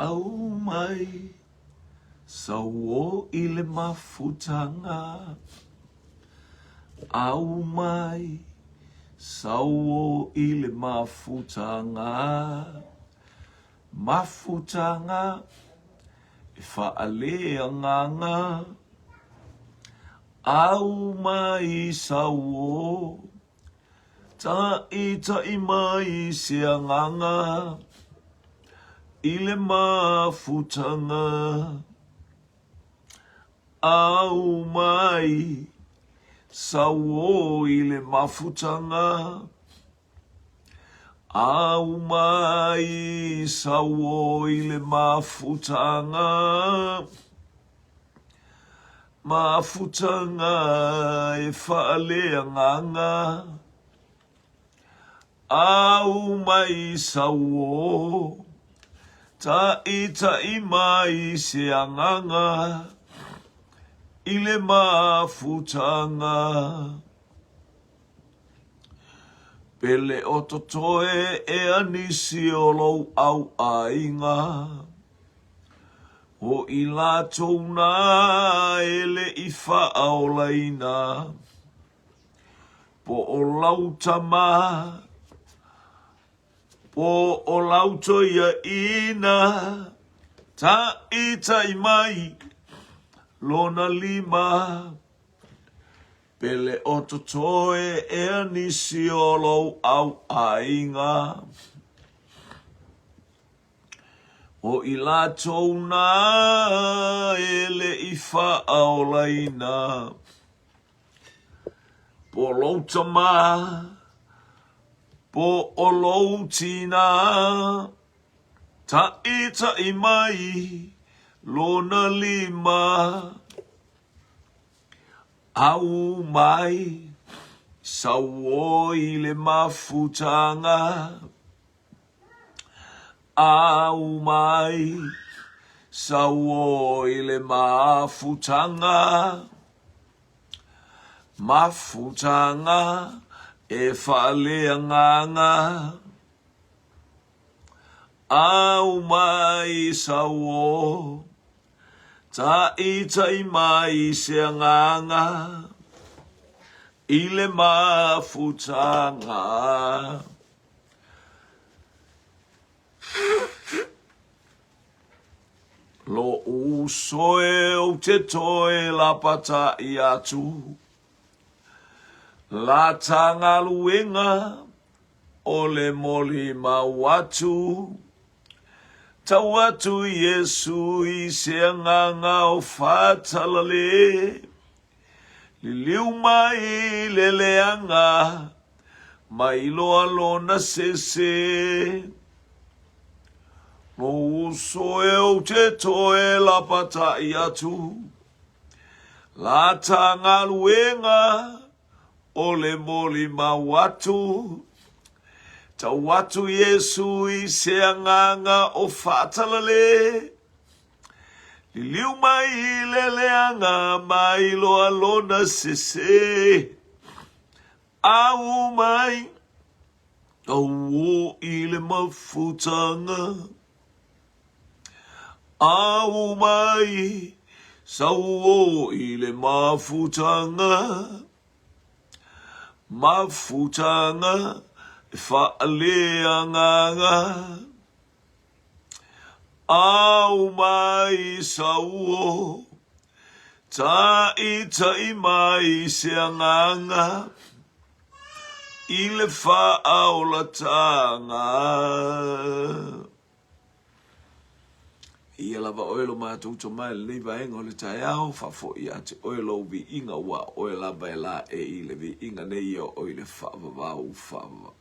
Aumai sauo i le mafutaga. Aumai sauo i le mafutaga. Mafutaga e faaleagaga. Aumai sauo Taʻitaʻi mai se agaga i le mafutaga. Aumai sauo i le mafutaga. Aumai sauo i le mafutaga. Mafutaga e faaleagaga. Aumai sauo, taʻitaʻi mai se agaga i le mafutaga. Pele o totoe ea nisi o lou au aiga. Hoʻi lātou nā e le i faaolaina. Po o lau tama, po o lau toeaina, taʻitaʻi mai lona lima. Pele o totoe ea nisi o lou au aiga. O i latou nā e le i faaolaina. Po o lou tama, po o lou tinā, taʻitaʻi mai lona lima. Aumai sauo i le mafutaga. Aumai sauo i le mafutaga, mafutaga e faaleagaga. Aumai sauo, taʻitaʻi mai se agaga i le mafutaga. Loʻu uso e ou te toe lapataʻi atu Lata galuega o le molimau atu Tau atu Iesu i se agaga o faatalale Liliu mai le leaga, mai loa lona sese. Lou uso e ou te toe lapataʻi atu, Lata galuega o le molimau atu. Tau atu Iesu i se agaga o faatalale. Liliu mai i le leaga mai loa lona sese. Aumai auo i le mafutaga. Aumai sauo i le mafutaga. Mafutaga e faaleagaga. Aumai sauo, taʻitaʻi mai se agaga i le faaolataga. Ia lava oe lo matou tama i lenei vaega o le taeao, faafoi ia te oe lou viiga ua oe lava e laei i le viiga nei e oo i le faavavau faavavau.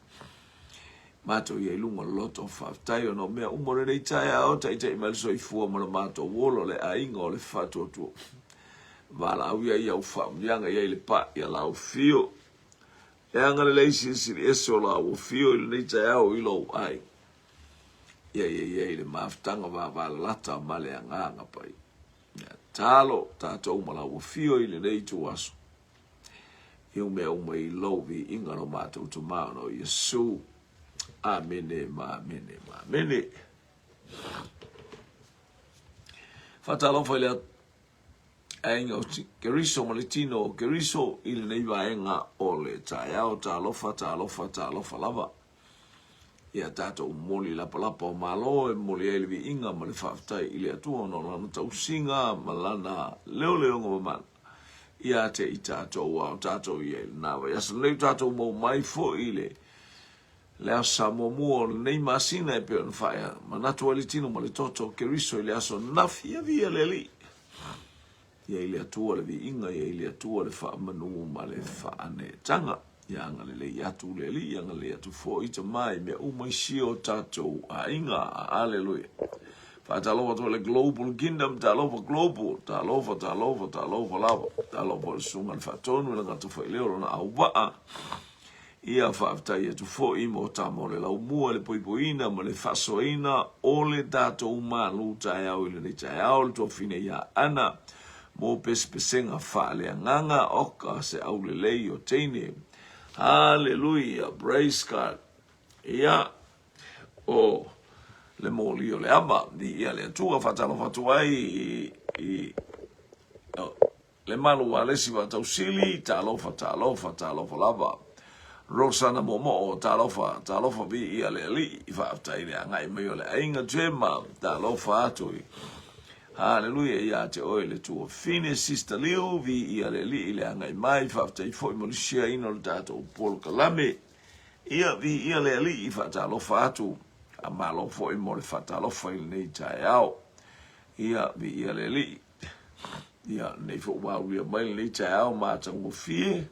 Matou ia i luga o le loto faafetai ona o mea uma o lenei taeao, taitai mai le soifua ma lo matou ola o le aiga o le faatuatua. Valaau ia i au faamanuiaga i ai le pa ia lau afio. Le agalelei silisili ese o lau afio i lenei taeao i lou aiga. Ia ia ia i le mafutaga vavalalata ma le agaga pai. Ia talo tatou ma lau afio i lenei ituaso. I mea uma i lou viiga lo matou Tama ona o Iesu. Amene ma amene ma amene. Faatalofa i le aiga o Keriso ma le tino o Keriso i lenei vaega o le taeao. Talofa, talofa, talofa lava. Ia tatou momoli lapalapa o malo e momoli ai le viiga ma le faafetai i le Atua ona o lana tausiga ma lana leoleoga mamana ia te i tatou a o tatou i ai i lena vaiaso lenei. Ua tatou maua mai foi i le le Aso Sa muamua o lenei masina e pei ona faamanatu ai le tino ma le toto o Keriso i le aso ananafi. Ia viia le Alii. Ia i le Atua le viiga, ia i le Atua le faamanu ma le faaneetaga. Ia agalelei atu le Alii, ia agalelei atu foi Tama i mea uma i si o tatou aiga. Aleluia. Faatalofa atu le Global Kingdom, talofa Global, talofa, talofa, talofa lava. Talofa le susuga le faatonu i le gata faileo lona auvaa. Ia faafetai atu foi mo tama o le laumua i le poipoiina ma le faasoaina o le tatou malu taeao i lenei taeao, le tuafafine ia Ana mo pesepesega faaleagaga oka se aulelei o teine. Haleluia, praise God. Ia, o le moli o le ava, viia le Atua, faatalofa atu ai i, i Le malu a le isi faatausili, talofa, talofa, talofa lava. Rosana Momo'o, talofa, talofa viia le Alii, faafetai le agai mai o le aiga Gemma, talofa atu i Haleluia ia te oe le tuafafine Sister Liu, viia le Alii le agai mai, faafetai foi mo le share-ina o le tatou polokalame. Ia, viia le Alii, faatalofa atu, faamalo foi mo le faatalofa i lenei taeao. Ia, viia le Alii. Ia, nei foi ua aulia mai lenei taeao matagofie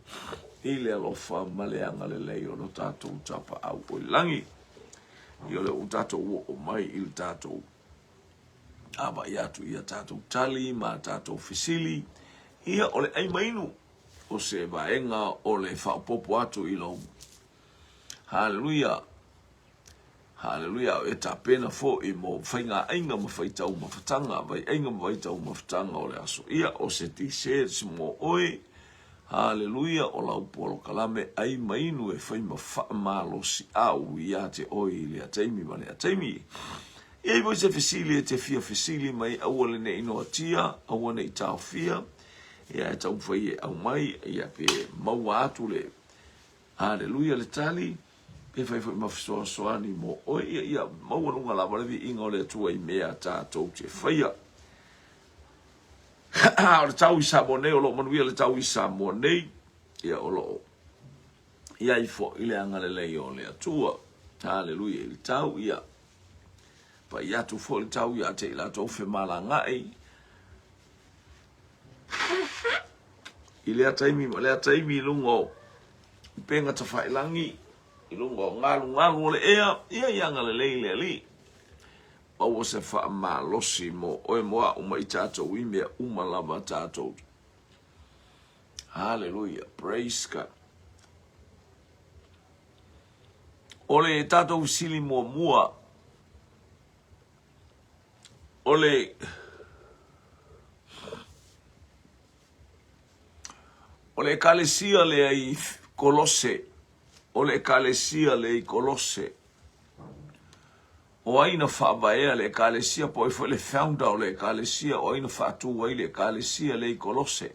i le alofa ma le agalelei o lo tatou Tapaau o i lagi. Ia o lea ua tatou oo mai i le tatou vaavaai atu i a tatou tali ma a tatou fesili. Ia, o le ai ma inu, o se vaega o le faaopoopo atu i lou Haleluia! Haleluia! O e tapena foi mo faigaaiga ma faitaumafataga, vaiaiga ma vaitaumafataga o le aso. Ia, o se t-shirts mo oe. Haleluia! O lau polokalame ai ma inu e fai ma faamalosiau ia te oe i lea taimi ma lea taimi. E i ai foi se fesili e te fia fesili mai, aua le ne i noatia, aua ne i taofia, ia e taumafai e aumai, ia pe maua atu le Haleluia le tali, e fai foi ma fesoasoani mo oe, ia, ia maualuga lava le viiga o le Atua i mea tatou te faia. O le tau i Samoa nei, o lo o manuia le tau i Samoa nei, ia o lo o i ai foi le agalelei o le Atua. Haleluia i le tau, ia pai atu foi le tau ia te i latou femalagaai, I lea taimi ma lea taimi i luga o upega tafailagi, i luga o galugalu o le ea, ia i agalelei le Alii. Maua se faamalosi mo oe mo a'u ma i tatou i mea uma lava tatou. Haleluia, praise God. O le tatou fesili muamua, O le O le ekalesia lea i Kolose, o le ekalesia lea i Kolose, o ai na faavaea le ekalesia, po o ai foi le founder o le ekalesia, o ai na faatu ai le ekalesia lea i Kolose.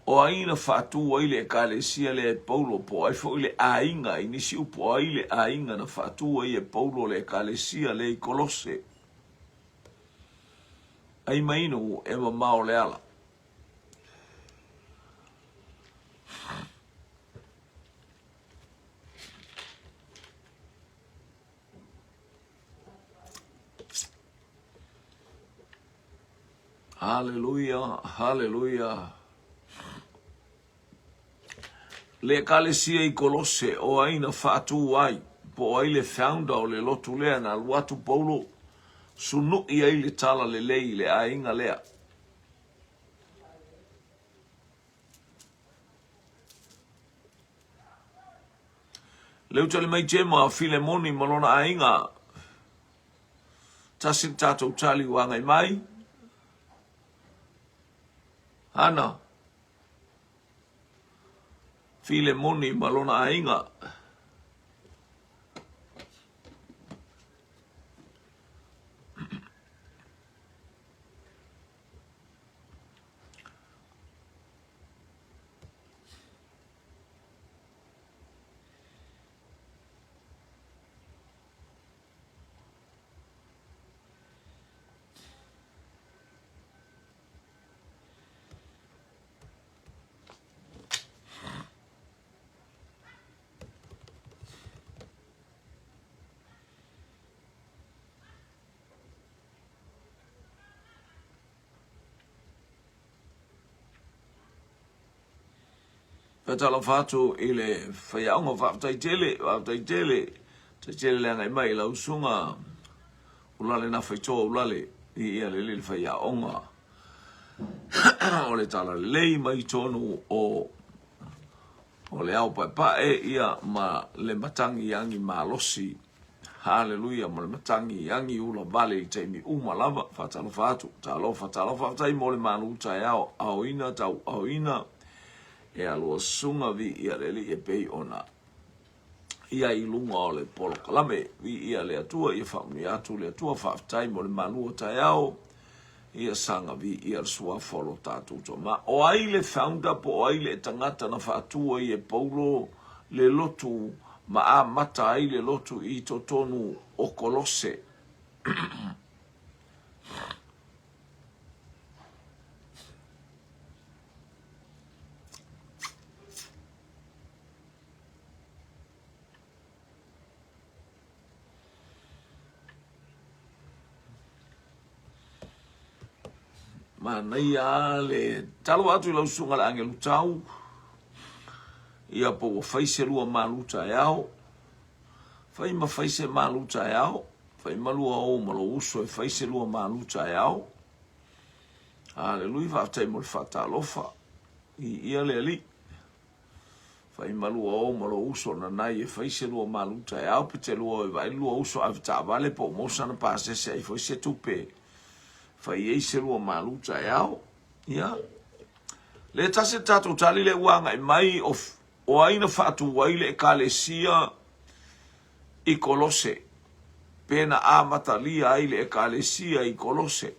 O ai na faatu ai le Ekalesia lea e Paulo, po o ai foi le aiga, i nisi upu, o ai le aiga na faatu ai e Paulo le Ekalesia lea i Kolose? Ai ma inu e mamao le ala. Haleluia, haleluia. Le ekalesia i Kolose, o ai na faatū ai, po o ai le founder o le lotu lea na alu atu Paulo, sunu'i ai le tala lelei i le aiga lea. Leu tali mai Jema, Filemoni ma lona aiga. Tasi le tatou tali ua agai mai. Ana. Filemoni ma lona aiga. Faatalofa atu i le faiaoga, faafetai tele, faafetai tele, faafetai tele le agai mai i lau susuga Ulale na faitoa Ulale i ia lele le faiaoga o le talalelei mai tonu o o le ao paepae ia ma le matagi agi malosi. Haleluia ma le matagi agi ula vale i taimi uma lava. Faatalofa atu, talofa, talofa, faafetai mo le malu taeao, aoina, tau aoina, e alua susuga viia le Alii e pei ona ia i luga o le polokalame. Viia le Atua, ia faamanuia atu le Atua, faafetai mo le malu o taeao, ia saga viia le suafa o lo tatou Tama. O ai le founder po o ai le tagata na faatu ai e Paulo le lotu ma amata ai le lotu i totonu o Kolose? Manaia le talo atu i lau susuga le agelu tau ia po ua fai se lua malu taeao fai ma fai se malu taeao fai ma lua ou ma lou uso e fai se lua malu taeao. Aleluia, faafetai mo le faatalofa i ia le Alii. Fai ma lua o ma lou uso nanai e fai se lua malu taeao pe te lua o e vaai le lua uso avetaavale po o maua sana pasese ai foi se tupe fai ai se lua malu taeao. Ia, le tasi le tatou tali le ua agai mai o, o ai na faatu ai le ekalesia i Kolose pe na amatalia ai le ekalesia i Kolose.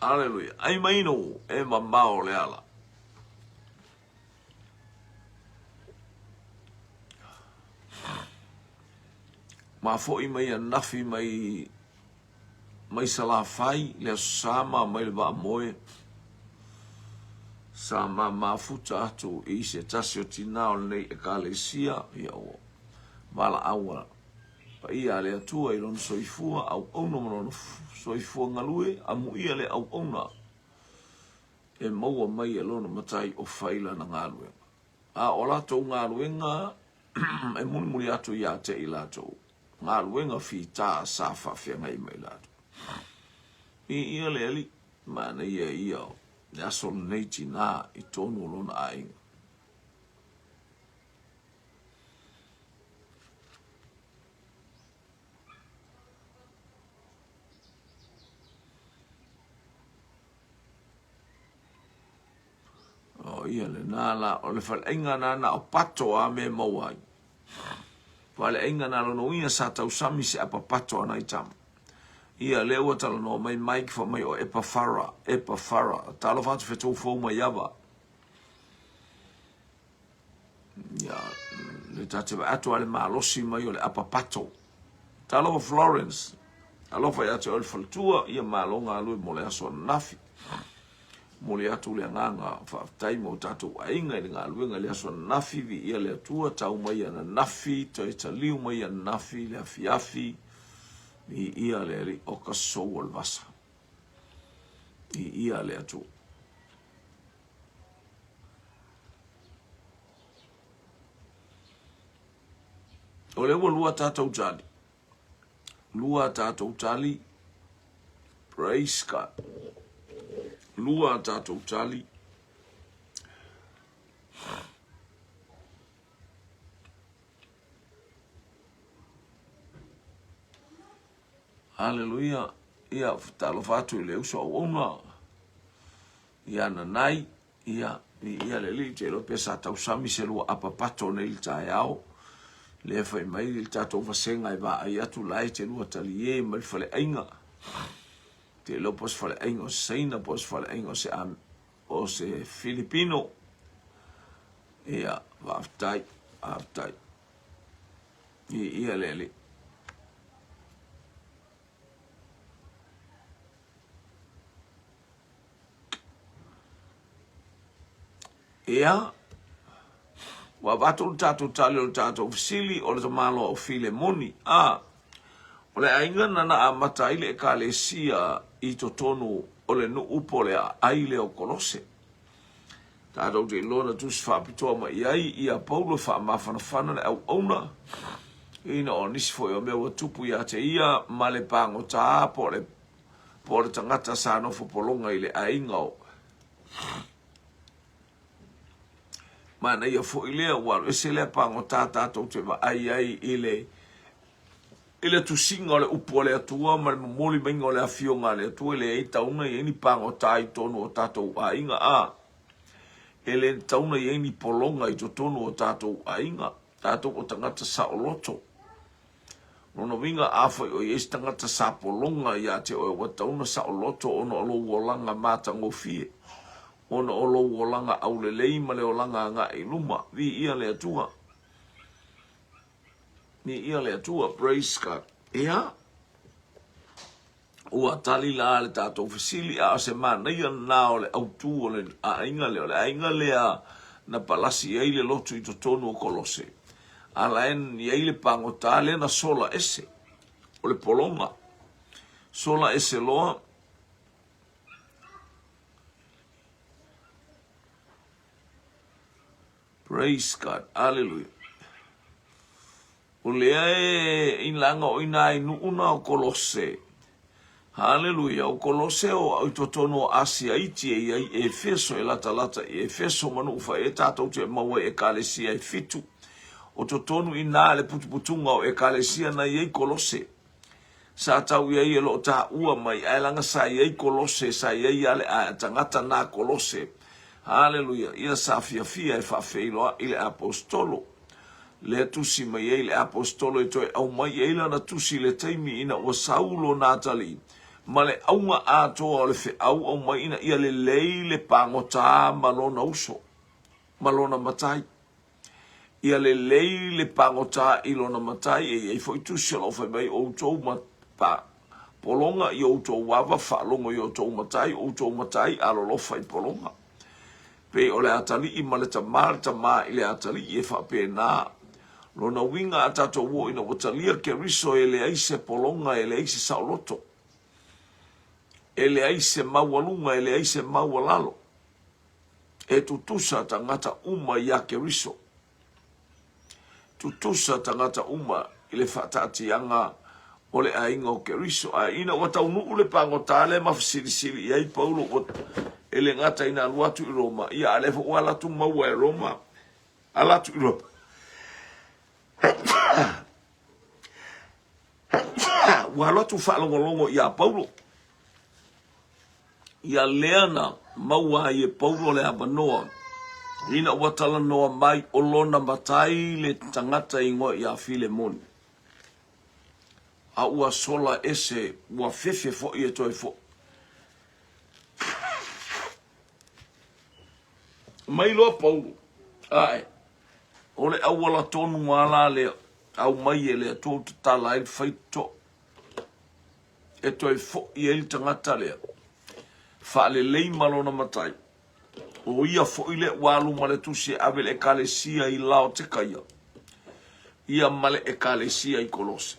Aleluia. Ai mainu e mamao le ala. Ma foi mai ananafi mai mai Salafai le Aso Sama mai le Vaamoe sa ma mafuta atu i se tasi o tinā o lenei ekalesia ia ua valaau Paia a le Atua i lona soifua auauna ma lona soifua galue, amuia le auauna e maua mai e lona Matai o fai lana galuega. A o latou galuega e mulimuli atu ia te i latou, galuega fita sa faafeagai mai latou. Viia le Alii, manaia ia o le aso lenei tinā i tonu o lona aiga. O ia lena la, o le faleaiga na na o pato a me maua ai. Faleaiga na lona uiga sa tausami se apa pato a nai tama. Ia lea ua talanoa mai Mike fa mai o Epafara, Epafara. Talofa atu fetou fou mai ava. Ia, le ta te vaai atu a le malosi mai o le apapato. Talofa Florence, alofa ia te oe le faletua, ia malo galue mo le aso ananafi. Momoli atu le agaga faafetai mo tatou aiga i le galuega i le aso ananafi, viia le Atua, tau mai ananafi, toe taliu mai ananafi le afiafi, viia le Alii o ka sou o le vasa. Viia le Atua. O lea ua lua tatou tali. Lua tatou tali. Praise God. Lua tatou tali. Hallelujah. Ia, talofa atu i le uso auauna. Ia Nanai, ia, viia le Alii, ou te iloa pe sa tausami se lua apapato nei i le taeao, lea fai mai le tatou vasega e vaai atu la e te lua talie mai le faleaiga. Ou te iloa po o se faleaiga o se Saina, po o se faleaiga o se, o se Filipino. Ia, faafetai, faafetai. Viia le Alii. Ia, ua avatu le tatou tali o le tatou fesili o le tamaloa o Filemoni. A, O le aiga na na amata ai le Ekalesia i totonu o le nuu po o le aai lea o Kolose. Tatou te iloa na tusi faapitoa mai i ai ia Paulo e faamafanafana le auauna ina o nisi foi o mea ua tupu ia te ia ma le pagota po o le tagata sa nofo pologa i le aiga o Manaia foi lea ua alu ese lea pagota tatou te vaai ai i le i le tusiga o le upu a le Atua ma le momoli maiga o le afioga a le Atua, e leai tatau ona i ai ni pagota i totonu o tatou aiga, a e le tatau ona i ai ni pologa i totonu o tatou aiga, tatou o tagata saoloto. Lona uiga, afai o i ai se tagata sa pologa ia te oe, ua tatau ona saoloto ona o lou olaga matagofie, ona o lou olaga aulelei ma le olaga agai i luma. Viia le Atua. Viia le Atua. Praise God. Ia, ua tali la le tatou fesili, a o se manaia lena o le autū o le aiga lea, o le aiga lea na palasi ai le lotu i totonu o Kolose, a la e i ai le pagota lea na sola ese, o le pologa, sola ese loa. Praise God. Hallelujah. O lea e i laga o ina i nuu na o Kolose. Haleluia. O Kolose o i totonu o Asia iti e iai Efeso e latalata i Efeso ma nuu fai e tatou te maua i ekalesia e fitu. O totonu ina le putuputuga o ekalesia na iai Kolose. Sa tau iai e loo taua mai ae laga sa iai Kolose sa iai a le ae tagata na Kolose. Haleluia. Ia sa fiafia e faafeiloai le Aposetolo. Lea tusi mai ai le Aposetolo e toe aumai ai lana tusi i le taimi ina ua sau lona atalii ma le auga atoa o le feau aumai ina ia lelei le pagota ma lona uso ma lona matai. Ia lelei le pagota i lona matai, e i ai foi tusi o lo o fai mai outou ma pa, pologa i outou ava, faalogo i outou matai, outou matai alolofa i pologa. Pei o le atalii ma le tama, le tama i le atalii, e faapena lona uiga a tatou o ina ua talia Keriso e leai se pologa, e leai se saoloto, e leai se maualuga, e leai se maualalo. E tutusa tagata uma iā Keriso. Tutusa tagata uma i le faataatiaga o le aiga o Keriso. A ina ua taunuu le pagota lea ma fesilisili i ai Paulo, ua e le gata ina alu atu i Roma, ia a lea foi ua ala atu maua e Roma, ala atu i Roma. Ua alu atu faalogologo iā Paulo. Ia lea na maua ai e Paulo le avanoa ina ua talanoa mai o lona matai le tagata ingoa ia Filemoni. A ua sola ese, ua fefe foi e toe foi. Mai loa Paulo, ae, o le auala tonu a la lea, aumai e le Atua u tatala ai le faitotoa. E toe foi ai le tagata lea, faalelei ma lona matai, o ia foi lea ua alu ma le tusi e ave i le Ekalesia i Laotekaia, ia ma le Ekalesia i Kolose.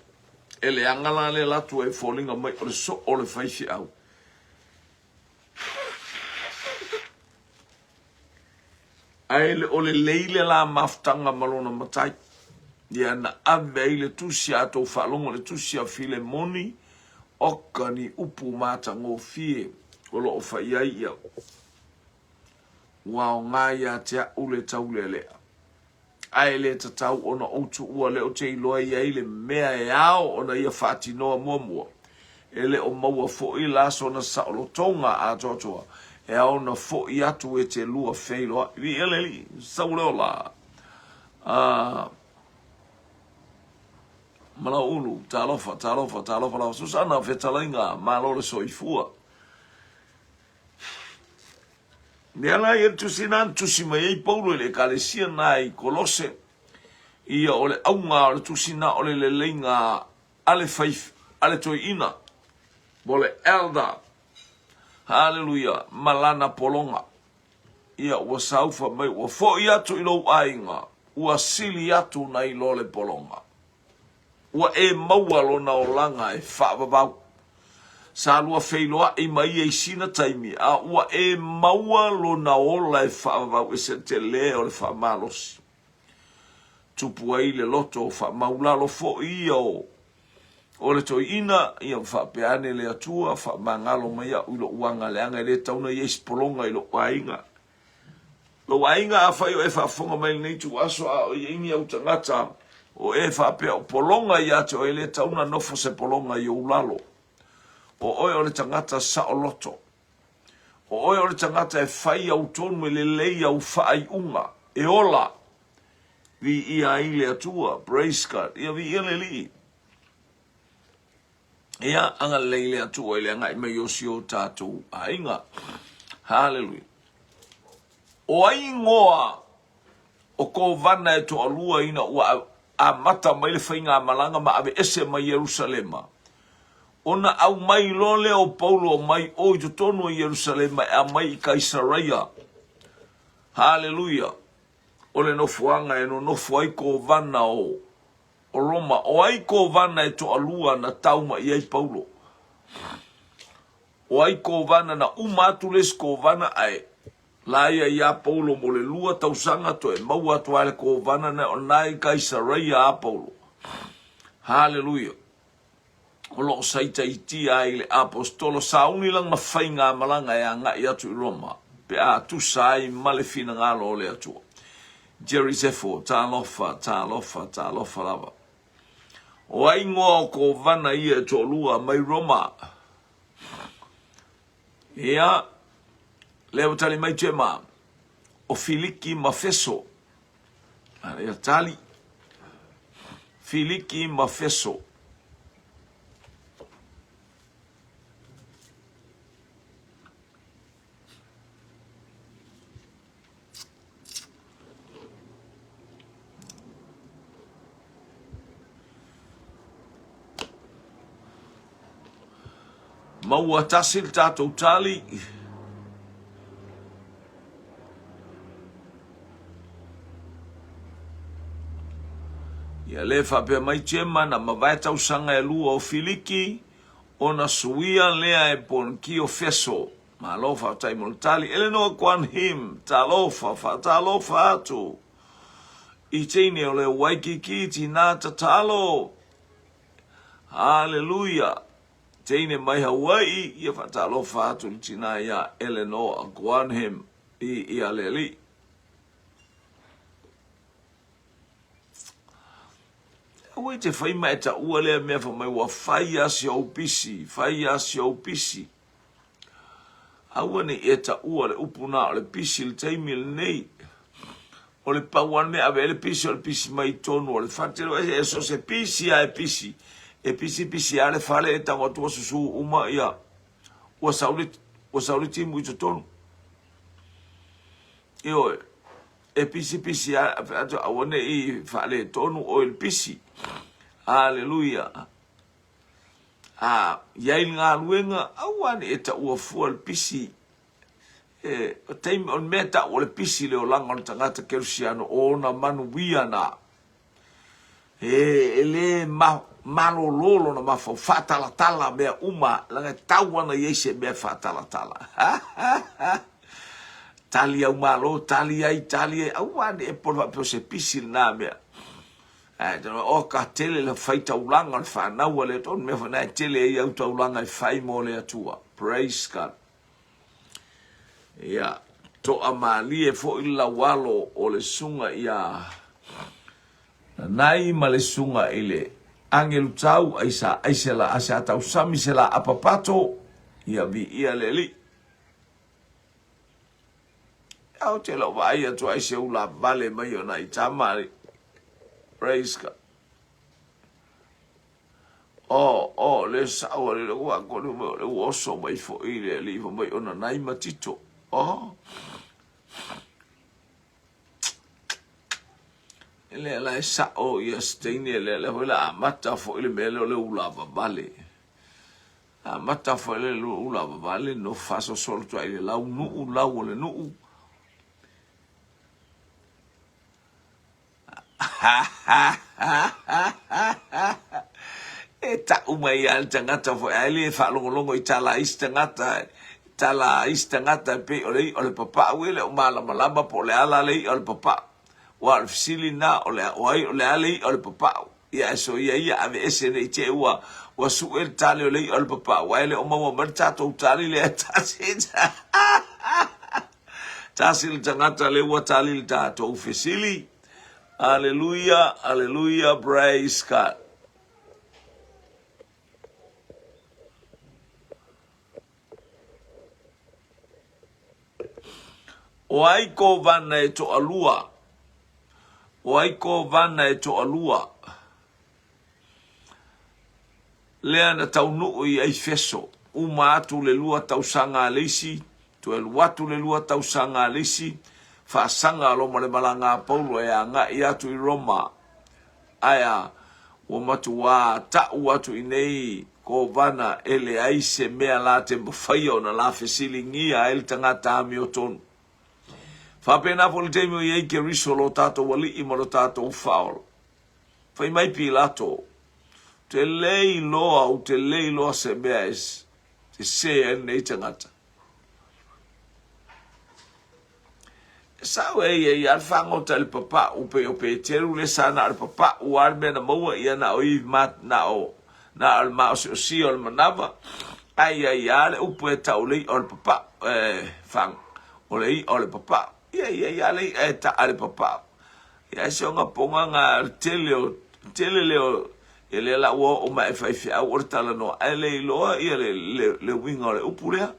E leaga la le alu atu e foliga mai o le soo o le faifeau. Ae le o lelei le la mafutaga ma lona matai. Ia na ave ai le tusi a tou faalogo le tusi a Filemoni, oka ni upu matagofie o lo o fai ai ia ua aoga ia te a'u le taulealea. Ae le tatau ona ou tuua lea ou te iloa i ai le mea e ao ona ia faatinoa muamua. E le o maua foi la sona saolotoga atoatoa e ao ona foi atu e te lua feiloai. Viia le Alii, sau le ola. A Malauulu, talofa, talofa, talofa lava. Susana, fetalaiga, malo le soifua. Mea la ia le tusi na na tusi mai ai Paulo i le ekalesia na i Kolose, ia o le auga o le tusi na o le leleiga a le fai, a le toeaina, po o le elder, haleluia, ma lana pologa. Ia ua saufa mai, ua foi atu i lou aiga, ua sili atu nai lo le pologa. Ua e maua lona olaga e faavavau. Sa lua feiloai ma ia i sina taimi, a ua e maua lona ola e faavavau ese le tele o le faamalosi. Tupu ai le loto faamaulalo foi ia o o le toeaina, ia ma faapea ane le Atua, faamagalo mai au i lou aga leaga e le tatau ona i ai se pologa i lou aiga. Lou aiga, afai o e faafofoga mai i lenei ituaso a o i ai ni au tagata o e faapea o pologa ia te oe, e le tatau ona nofo se pologa i ou lalo. O oe o le tagata saoloto. O oe o le tagata e fai au tonu e lelei au faaiuga, e ola. Viia ai le Atua, praise God. Ia viia le Alii. Ia, agalelei le Atua i le agai mai o si o tatou aiga. Hallelujah. O ai ingoa o kovana e toalua ina ua amata mai le faigamalaga ma aveese mai Ierusalema, ona aumai loa lea o Paulo mai o i totonu o Ierusalema e aumai i Kaisaraia. Haleluia! O le nofoaga e nonofo ai kovana o o Roma. O ai kovana e toalua na tau mai ai Paulo? O ai kovana na uma atu le isi kovana ae la ia iā Paulo mo le lua tausaga toe maua atu ai le kovana na o na i Kaisaraia a Paulo. Haleluia. O lo o saitaitia ai le aposetolo sauni lana faigamalaga e agai atu i Roma pe a tusa ai ma le finagalo o le Atua. Jerry Zefo, talofa, talofa, talofa lava. O ai ingoa o kovana ia e toalua mai Roma? Ia, lea ua tali mai Gemma, o Filiki ma Feso. Ia tali. Filiki ma Feso. Maua tasi le tatou tali. Ia le faapea mai Gemma na mavae tausaga e lua o Filiki ona suia lea e Ponkio Feso. Malo faafetai mo le tali. Eleanor Guan Him, talofa, faatalofa atu. I teine o le Waikiki, tinā tatalo. Haleluia. Teine mai Hawaii, ia faatalofa atu le tinā iā Eleanor Guan Him i ia le alii. Aua e te whai ma e taua lea mea wha mai ua whai a si au pisi, whai a si au pisi. Aua ne i e taua le upu na o le pisi le taimi lenei. O le pau a le mea ave ai le pisi o le pisi mai tonu o le fale. Te e e so se pisi a e pisi. E pisi pisi a le fale e tango atu ua susu uma ia. Ua sau le, ua sau le timu i totonu. Ioe, e pisi pisi a, atu aua ne i faaletonu oe i le pisi. Haleluia. A i ai le galuega, aua ne i e taua fua le pisi. E, o taimi, o le mea e tau o le pisi le olaga o le tagata kerisiano, o ona manuia na. E, e le ma, malolo lona mafau, faatalatala mea uma, leaga e tau ana i ai se mea faatalatala. Tali au malo, tali ai, tali ai, aua ne i e pole faapea o se pisi lena mea. Ae tau o ka tele le fai taulaga o le whanau a le Atua. O le mea foi na e tele ai au taulaga e fai mo le Atua. Praise God. Ia, toa malie foi le laualo o le susuga ia Nanai ma le susuga i le agelu tau ai sa ai se la ase a tausami se la apapato ia viia le Alii. Ou te le o vaai atu ai se ula vale mai o nai tama. Praise God. Oh, oh, le sao a le ua koni mai o le ua oso mai foi le alii fa mai ona nai ma Tito. Oh. E le la e sao ia steine le le hoi la amata foi le mea le o le ula vavale. Amata foi le ula vavale no faasosolo atu ai le lau nuu, lau o le nuu. Ta'u mai a le tagata foi ae le faalogologo i tala a isi tagata, tala a isi tagata e pei o le i'a o le papa'u e le o malamalama po o le a la le i'a o le papa'u. Aua o le fesili lena, o le, o ai, o le a le i'a o le papa'u? Ia ae soia ia aveese ne i te i ua, ua su'e le tali o le i'a o le papa'u ae le o maua mai le tatou tali lea e tasi. Tasi le tagata lea ua tali le tatou fesili. Aleluia, aleluia, praise God. O ai kovana e toalua? O ai kovana e toalua? Lea na taunuu i Aifeso, uma atu le lua tausaga a le isi, toe alu atu le lua tausaga a le isi, faasaga a Roma le malaga a Paulo e agai atu i Roma. Ae a, ua matuā ta'u atu i nei kovana e leai se mea la te mafaia ona la fesiligia ai le tagata amiotonu. Faapena foi le taimi o i ai Keriso lo tatou Alii ma lo tatou Faaola. Fai mai Pilato, Ou te le iloa, ou te le iloa se mea e sese ai lenei tagata. E sao e ia ia le fagota i le papa'u pei o Peteru le sa na o le papa'u a le mea na maua ia na o i ma na o na o le maosiosia o le manava ae ia ia le upu e tau le i'a o le papa'u e fang o le i'a o le papa'u ia ia ia le i'a e ta'a le papa'u ia se ona ponga nga tele o tele le o e le la ua oo mai e faifeau o le talanoa ae le iloa ia le le le uiga o le upu lea.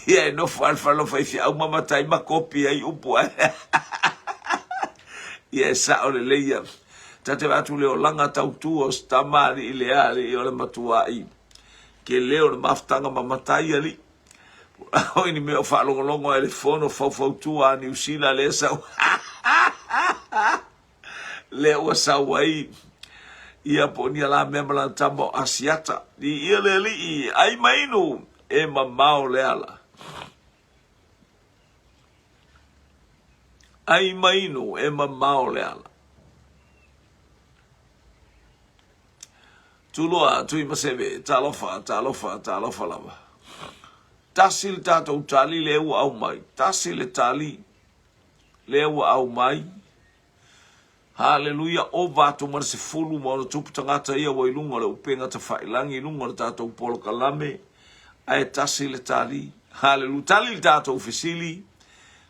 Ia e nofo lava le fale o faifeau ma matai ma kopi ai upu ae. Ia e sa'o lelei ia. Ta te vaai atu le olaga tautua o se tama alii lea alii o le matua'i tele o le mafutaga ma matai alii. Oi ni mea o faalogologo ai le fono faufautua a Niu Sila lea sau lea ua sau ai ia po o ni ala mea ma lana tama o Asiata. I ia le alii, ai ma inu, e mamao le ala. Ai ma inu, e mamao le ala. Tuloa, Tuimaseve, talofa, talofa, talofa lava. Tasi le tatou tali lea ua aumai. Tasi le tali lea ua aumai. Haleluia, ova atu ma le 10+ tagata ia ua i luga o le upega tafailangi i luga o le tatou polokalame, ae tasi le tali. Haleluia, tali le tatou fesili.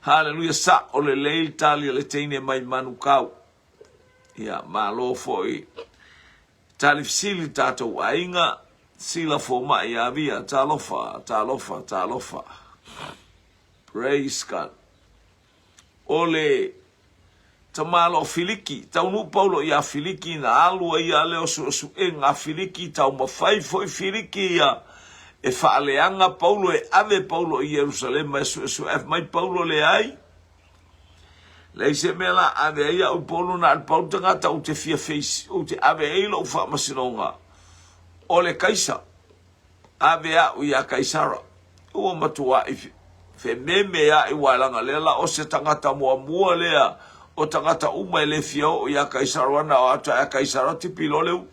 Haleluia, sa'o lelei le tali a le teine mai Manukau. Ia, malo foi. Tali fesili le tatou aiga, Sila Foma'i Avia, talofa, talofa, talofa. Praise God. O le tamaloa o Filiki, taunuu Paulo iā Filiki na alu ai ia lea o suesuega a Filiki, taumafai foi Filiki ia e faaleaga Paulo, e ave Paulo i Ierusalema e suesue. Ae fai mai Paulo, Leai, leai se mea la ave ai au i Paulo, na o le pau le tagata ou te fia feis, ou te ave ai lou faamasinoga, o le Kaisa. Ave a'u iā Kaisara. Ua matua'i fememea'i aua leaga lea la o se tagata muamua lea o tagata uma e le fia oo iā Kaisara aua na o atu ae a Kaisara tipi loa le uu.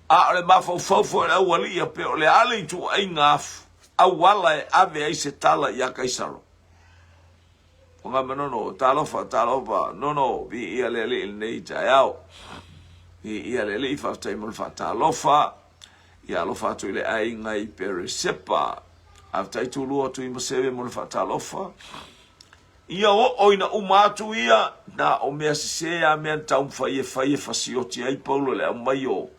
A o le mafaufau foi o le aualii ia pei o le a le ituaiga auala e ave ai se tala iā Kaisara. Fagamanono, talofa, talofa, nono, viia le Alii i lenei taeao. Viia le Alii, faafetai mo le faatalofa. Ia alofa atu i le aiga i Peresepa. Faafetai Tulua Tuimaseve mo le faatalofa. Ia oo ina uma atu ia, na o mea sese a mea na taumafai e fai e fasioti ai Paulo i le aumai o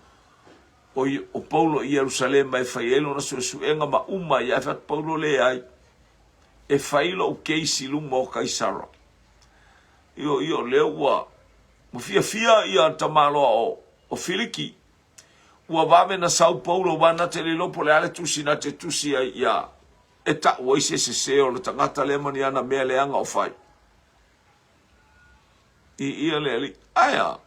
o Paulo i Ierusalema e fai ai lona suesuega ma uma ai. Ae fai atu Paulo, Leai, e fai lou case i luma o Kaisara. Io, io, lea ua, ua fiafia ia tamaloa o, o Filiki. Ua vave na sau Paulo aua na te le iloa po o le a le tusi na te tusi ai ia e ta'u ai se sese o le tagata lea ma ni ana mea leaga o fai. I ia le Alii. Ae a?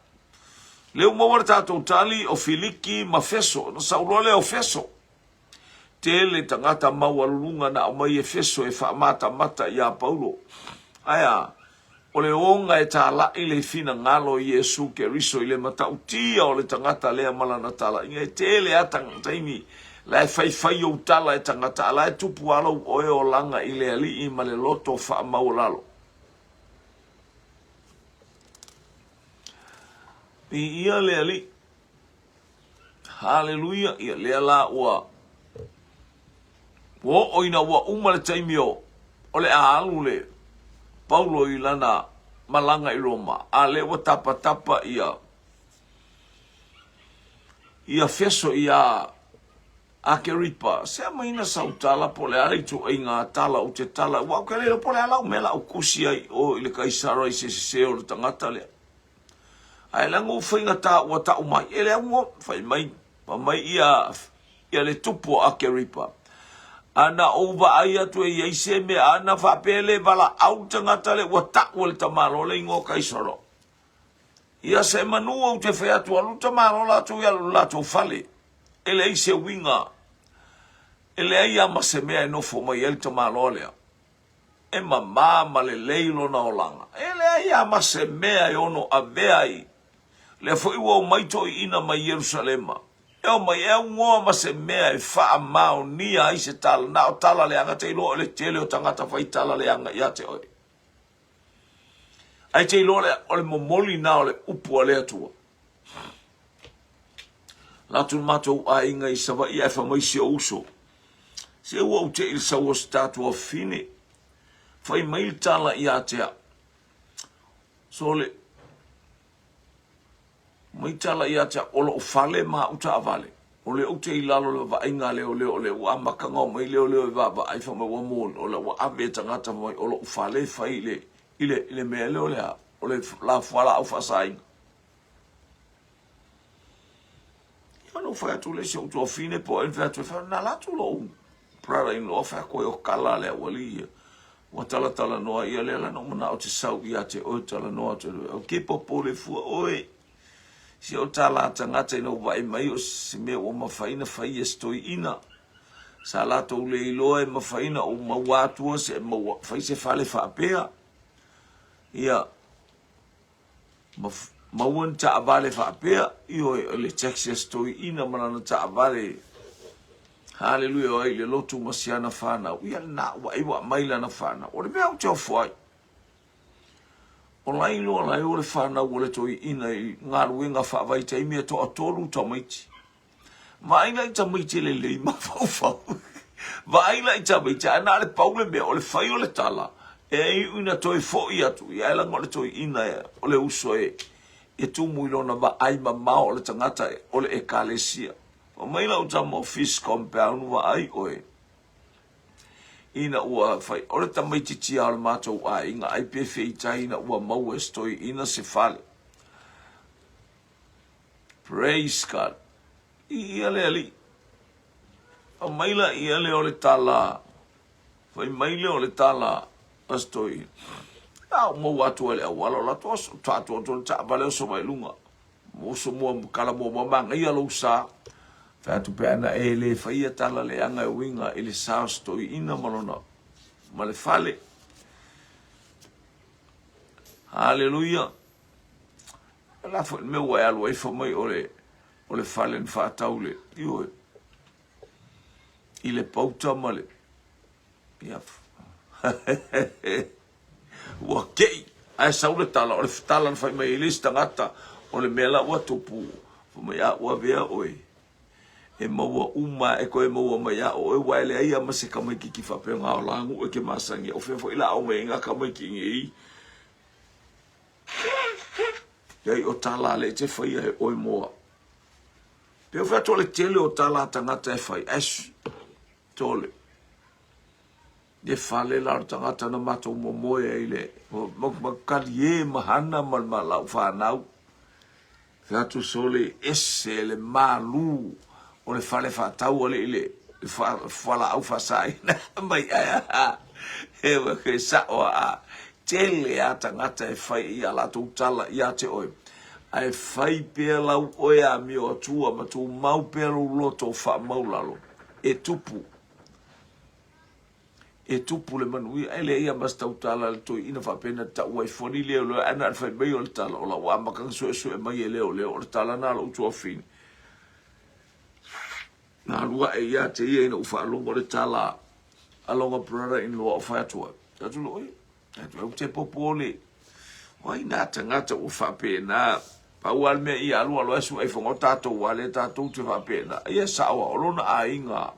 Lea ua maua le tatou tali o Filiki ma Feso. Na sau loa lea o Feso. Tele tagata maualuluga na aumai e Feso e faamatamata iā Paulo. Ae a? O le oga e talai le finagalo o Iesu Keriso i le matautia o le tagata lea ma lana talaiga. E tele a taimi la e faifai ou tala e tagata, a la e tupu a lou oe olaga i le Alii ma le loto faamaualalo. Viia le Alii. Haleluia. Ia lea la ua ua oo ina ua uma le taimi o o le a alu le Paulo i lana malaga i Roma, a lea ua tapatapa ia ia Feso ia Akeripa, se aumaina sau tala po o le a le ituaiga tala ou te tala, aua ou te le iloa po o le a lau mea la ou tusi ai i o i le Kaisara i se sese o le tagata lea. Ae leaga ua faigata ua tau mai e le aunoa, fai mai, fai mai ia, ia le tupu o Akeripa. A na ou vaai atu e i ai se mea, a na faapea e le valaau le tagata lea ua tau e le tamaloa le igoa Kaisara. Ia se manu ou te fai atu, alu le tamaloa latou i le latou fale. E leai se uiga, e leai lava ma se mea e nofo mai ai le tamaloa lea. E mama ma lelei lona olaga. E leai lava ma se mea e ono avea ai. Lea foi ua omai toeaiina mai Ierusalema. E omai e aunoa ma se mea e faamaonia ai se tala, na o tala leaga te iloa o le tele o tagata fai tala leaga ia te oe. Ae te iloa lea, o le momoli na o le upu a le Atua. Latu le matou aiga i Savaii ae fai mai si ou uso, Se ua ou te i le sau o se tatou afafine. Fai mai le tala ia te au. Sole, mai tala ia te au, o lou fale ma au taavale. O lea ou te i lalo o le vaaiga a leoleo, o lea ua amata ona omai leoleo e vaavaai, fai mai ua moni, o lea ua ave e tagata fai mai o lou fale e fai i le, i le, i le mea lea o le a, o le fualaau faasaina. Ia ona ou fai atu lea i si ou tuafine po o ai na fai atu, fai atu, na alu atu lou brother in law fai atu ai o kala le aualii ia. Ua talatalanoa ia lea la na ou manao te sau ia te oe talanoa atu ai. Ou ke popole fua oe. Si o tala tagata ina ua vaai mai o se mea ua mafai na fai e se toeaina. Sa latou le iloa e mafai na ou maua atua se maua fai se fale faapea. Ia ma maua ni taavale faapea, ioe, o le Texas toeaina ma lana taavale, haleluia, o ai le lotu ma si ana fanau, ia lena ua ai ua aumai lana fanau. O le mea ou te ofo ai, o la iloa la e o le fanau o le toeaina i galuega faavaitaimi e toatolu tamaiti. Vaai la i tamaiti e lelei mafaufau. Vaai la i tamaiti, ae na o le pau le mea, o le fai o le tala, e iu ina toe foi atu, ia ae leaga o le toeaina o le uso e, e tumu i lona vaai mamao o le tagata o le ekalesia. Fai mai lau tama o Fish Compound, vaai oe, ina ua fai, o le tamaitiiti lava o le matou aiga, ai pe feitai ina ua maua e se toeaina se fale. Praise God. Ia le Alii. Aumai la ia le o le tala. Fai mai le o le tala a se toeaina. A ou maua atu ai le auala o la atu oso, faatu atu le taavale oso mai luga. Oso mua kala muamua manaia lou sa. Fai atu pe ana e le faia tala leaga e uiga i le sa o se toeaina ma lona ma le fale. Haleluia. O le a foi le mea ua e alu ai fai mai o le, o le fale na faatau le, ioe, i le pauta ma le, ia, ua kei, ae sau le tala, o le tala na fai mai ai le isi tagata, o le mea la ua tupu, fai mai, a ua avea oe, e maua uma, e toe maua mai ia oe, aua e leai lava ma se tamaitiiti faapena o la nuu e te masani ai, o fea foi la a omai ai nā tamaiti nei, Leai o tala a le te faia e oe mo au. Pe o fea atu o le tele o tala a tagata e fai, ae tole. Le fale la o le tagata na matou momoe ai le ma kalie ma hana ma le lau fanau. Fai atu sole ese le malu o le fale faatau alii le fualaau faasaina mai ae a he sao a tele a tagata e fai i a latou tala ia te oe ae fai pea lau oe amio atua ma tumau pea lou loto faamaulalo e tupu. E tupu le manuia. E leai lava ma se tautala a le toeaina faapea na tau ai foni leoleo ae na o le fai mai o le tala o lau amataga suesue mai e leoleo o le tala na a lou tuafafine. Na alu ae ia te ia ina ua faalogo le tala a lona brother in law o fai atu ai. Atu loa, oi, atu ai, te popole. O ai nā tagata ua faapena. Pau lava le mea ia alu alu ae sue ifo o tatou a lea tatou te faapena. Ia sao o lona aiga.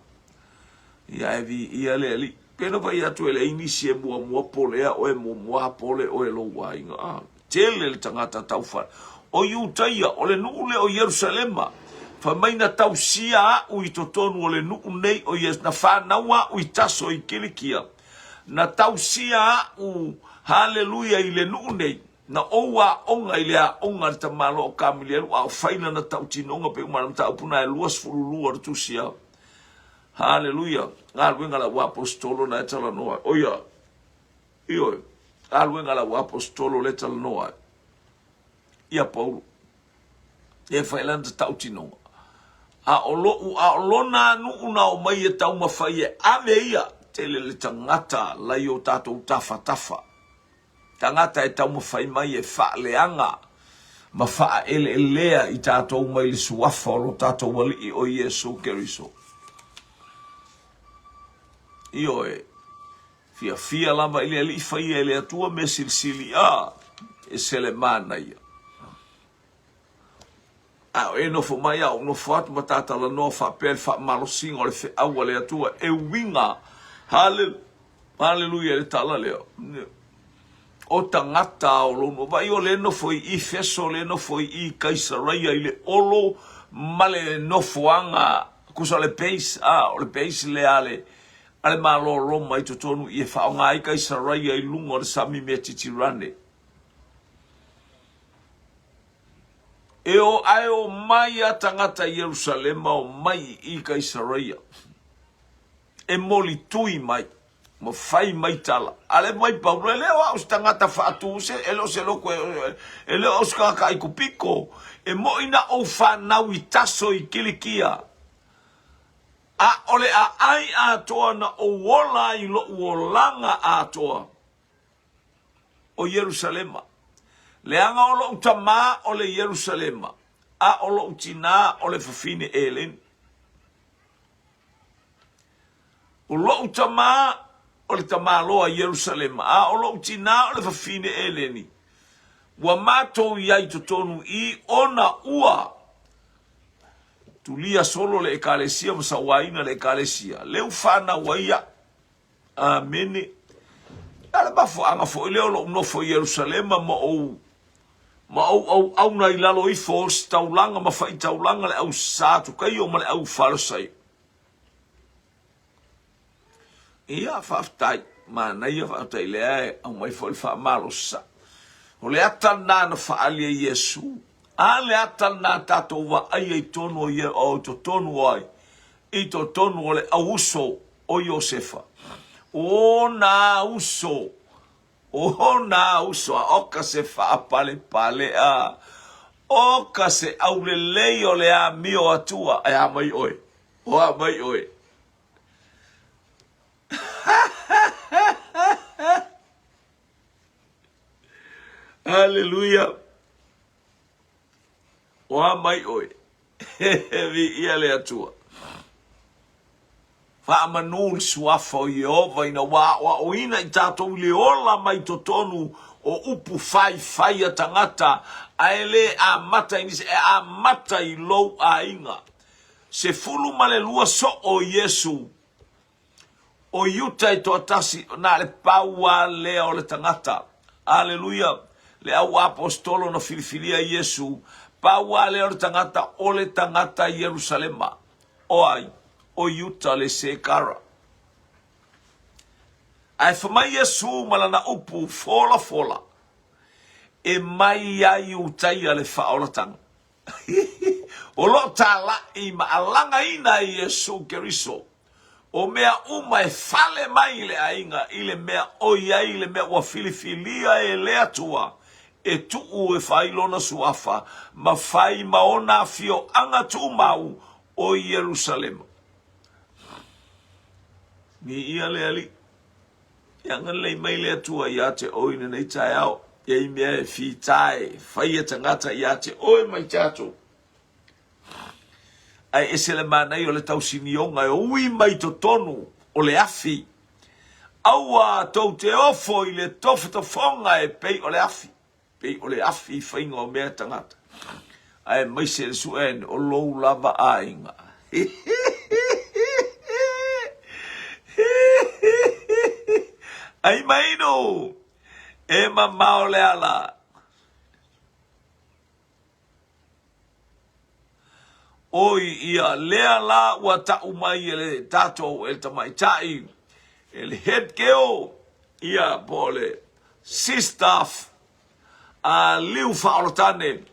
Ia ae viia le Alii. Pei ona fai atu e leai nisi e muamua polea oe muamua pole oe lou aiga. Ah, tele le tagata taufale. O Iutaia, o le nuu lea o Ierusalema, fai mai na tausia a'u i totonu o le nuu nei o Iesu, na fanau a'u i Taso i Kilikia, na tausia a'u, haleluia, i le nuu nei, na ou aoga i le aoga a le tamaloa o Kamilielu, a o fai lana tautinoga pei uma le mataupu na e 22 o le tusi a Haleluia, galuega a le auaposetolo na e talanoa ai. Oia, ioe, galuega a le auaposetolo lea e talanoa ai. Ia Paulo, e fai lana tautinoga. A o lo'u, a o lona nuu na omai e taumafai e ave ia, tele le tagata lai o tatou tafatafa. Tagata e taumafai mai e faaleaga ma faaeleelea i tatou mai le suafa o lo tatou Alii o Iesu Keriso. Ioe, fiafia lava i le Alii faia e le Atua mea silisili, a, e se le manaia. A o e nofo mai a ou nofo atu ma ta talanoa faapea i le faamalosiga o le feau a le Atua e uiga haleluia i le tala lea o tagata o lou vaai o le nofo i Efeso le nofo i Kaisaraia i le olo ma le nofoaga tusa o le base a o le base lea a le a le Malo o Roma i totonu i e faaaoga ai Kaisaraia i luga o le Sami Metitirane. E o ae omai a tagata i Ierusalema, omai i Kaisaraia, e molitui mai ma fai mai tala. A le mai Paulo, e le o au se tagata faatu se, e le o se loko, e le o au se tagata aikupiko, e moʻi na ou fanau i Taso i Kilikia, a o le aai atoa na ou ola ai i loʻu olaga atoa. o Ierusalema. Leaga o loʻu tamā o le Ierusalema, a o loʻu tinā o le fafine Eleni. O loʻu tamā o le tamāloa Ierusalema, a o loʻu tinā o le fafine Eleni. Ua matou i ai totonu i ona ua tulia solo le ekalesia ma sauaina le ekalesia. Leu whanau ai iaʻu. Amene. A le mafuaaga foi lea o lou nofo i Ierusalema ma ou ma ou auauna i lalo ifo o ositaulaga ma faitaulaga le au Satukaio ma le au Farisaio. Ia, faafetai, manaia, faafetai lea e aumai foi le faamalosi. O le ata lena na faaali e Iesu. A le ata lena tatou vaaia i totonu o ia, o totonu o ai? I totonu o le auuso o Iosefa. O nā uso, o nā uso, a o ka se faapalepale a, o ka se aulelei o le amio atua. E a mai oe, o a mai oe. Haleluia. O a mai oe. Viia le Atua. Faamanū le suafa o Ieova ina ua aoaoina i tatou i le ola mai totonu o upu faifai a tagata, ae le amata i nisi, e amata i lou aiga. 12 soo o Iesu O Iuta e toatasi, na le pau lava lea o le tagata. Aleluia! Le au aposetolo na filifilia Iesu, pau lava lea o le tagata, o le tagata i Ierusalema. O ai? O Iuta le Sekara. Ae fai mai Iesu ma lana upu folafola, e mai ai Iutaia le faaolataga. O lo o talai ma alagaina e Iesu Keriso o mea uma e fale mai i le aiga i le mea o i ai le mea ua filifilia e le Atua e tuu e fai lona suafa ma fai ma ona afioaga tumau o Ierusalema. Viia le Alii. Ia agalelei mai le Atua ia te oe i lenei taeao, e i mea e fita e fai e tagata ia te oe ma i tatou. Ae ese le manaia o le tausinioga e ui mai totonu o le afi. Aua tou te ofo i le tofotofoga e pei o le afi, pei o le afi i faiga o mea tagata, aemaise le suʻe o lou lava aiga. Ai mainu, e mamao le ala. Oi ia lea la ua tau mai e le tatou e le tamaitai e le head girl ia po o le sister a Liu Faaolotane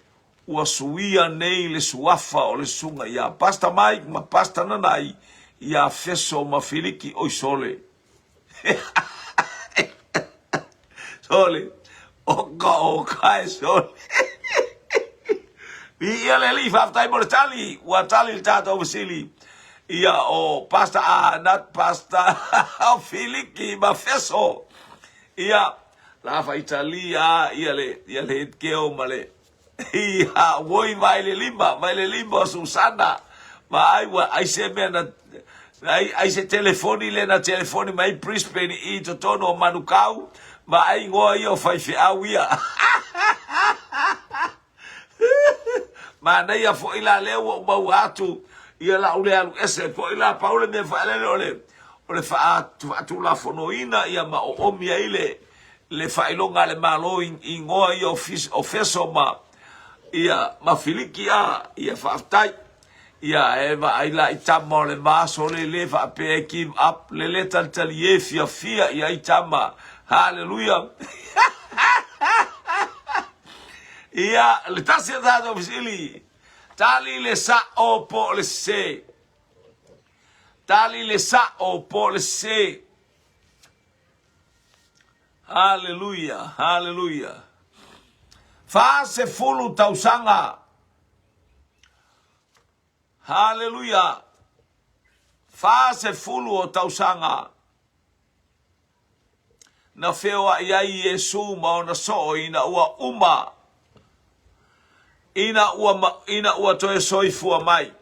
ua suia nei le suafa o le susuga ia Pastor Mike ma Pastor Nanai ia Feso ma Filiki oi sole. Sole, oka oka e sole. Viia le Alii, faafetai mo le tali, ua tali le tatou fesili. Ia o Pastor a not Pastor o Filiki ma Feso. Ia, la faitalia ia le ia le head ma le Ia, oi vai le lima, vai le lima o Susana. Vaai ua ai se mea na ai, ai se telefoni le na telefoni mai Brisbane i totonu o Manukau, vaai ingoa ia o faifeau ia. Manaia foi la lea ua ou maua atu ia lau le alu ese foi la pau le mea faalele o le o le faatulafonoina ia ma oomi ai le le faailoga a le Malo i igoa ia o Feso ma ia ma Filiki a ia faafetai ia e vaai la i tama o le va sole le faapea e give up le le talitali e fiafia i ai tama haleluia ia le tasi o tatou fesili tali le sa'o po o le sese tali le sa'o po o le sese. Haleluia, haleluia. 40 tausaga. Haleluia. 40 o tausaga na feoai ai Iesu ma ona soo ina ua uma ina ua, ina ua toe soifua mai.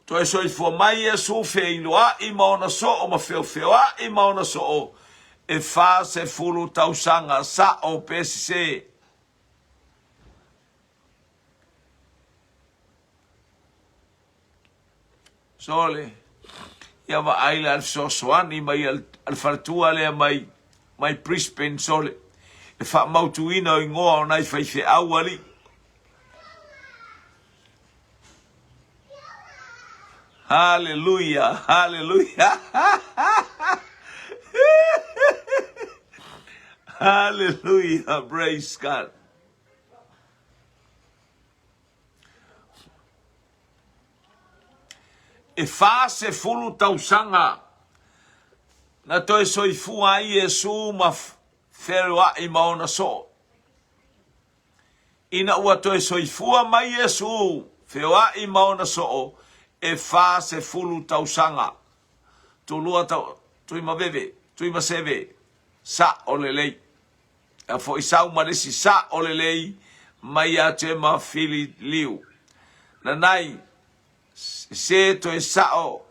Toe soifua mai Iesu feiloai ma ona soo ma feofeoai ma ona soo e 40 tausaga sa'o pe sesē. Sole, ia vaai la le fesoasoani mai a le faletua lea mai mai Brisbane sole, le faamautuina o igoa o nai faifeau alii. Haleluia, haleluia. Haleluia, praise God. E 40 tausaga na toe soifua ai Iesu ma feoai ma ona soo. Ina ua toe soifua mai Iesu, feoai ma ona soo e 40 tausaga. Tulua tau, tuimaveve, tuimaseve, sa'o lelei. A foi sau ma le isi sa'o lelei mai ia te ma Fili Liu. Nanai, se toe sa'o